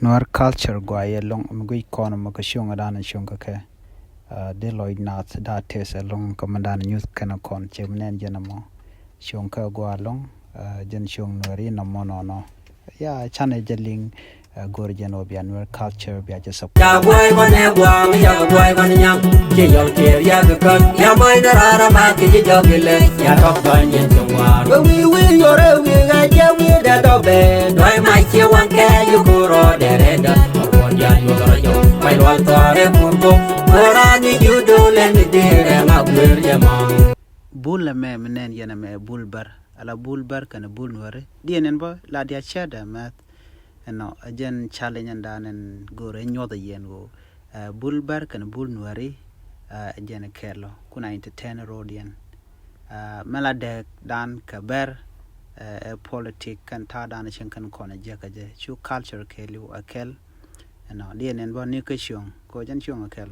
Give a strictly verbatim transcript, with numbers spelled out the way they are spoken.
Nuɛr culture gua yɛ lɔŋ mi guic kɔn mɔ kɛ cuŋ dan cuŋ kɛ kɛ. Di lɔc nath da tes ɛ lɔŋ kɛ mi dan nyuth kɛn kɔn cɛ mi nɛn jɛn mɔ cuŋ kɛ gua lɔŋ. Jɛn cuŋ nuɛri nɔmɔ nɔnɔ. Ya canɛ jɛ liŋ. Go̱r jɛn wä bia nuɛr culture bia jɛ support. Ya buɔy bä nɛ guam ya buɔy bä ni nyam. Ci yɔl kier ya kɛ kön ya mɔy ni rara ma ki ji jɔk ilɛ. Ya tɔk bä nyɛn cuŋ war wä wi̱i̱ wi̱i̱ yɔrɛ wi̱i̱ ɣä jɛ wi̱i̱ dɛ dɔ bɛ. Duɔy ma ci waŋ kɛ yi kurɔ dɛ rɛ dä. Ma kuɔn ya yuɔk rɔ jɔk ma lual tɔrɛ kur bok. Kora ni ju dole mi dirɛ ma kuer jɛ ma. Bul ɛmɛ mi nɛn yɛn ɛmɛ bul bär. Ala bul bär kɛn bul nuɛri diɛn ɛn bä la dia cɛ dɛ mɛth. Ɛnɔ ɛ jɛn challenge ɛn dan ɛn go̱o̱r ɛ nyuɔth ɛ yɛn ɣöö bul bär kɛn bul nuɛri. Ɛ jɛn kɛl ɔ kun a entertain road yɛn. Mɛ la dɛk dan kɛ bär ɛ politik kɛn ta̱a̱ dan cieŋ kɛn kɔn ɛ jiäk ɛ jɛ cu culture kɛɛliw ɛ kɛl. Ɛnɔ diɛn ɛn bä ni kä cuɔ̱ŋ kɛ jɛn cuɔ̱ŋ ɛ kɛl.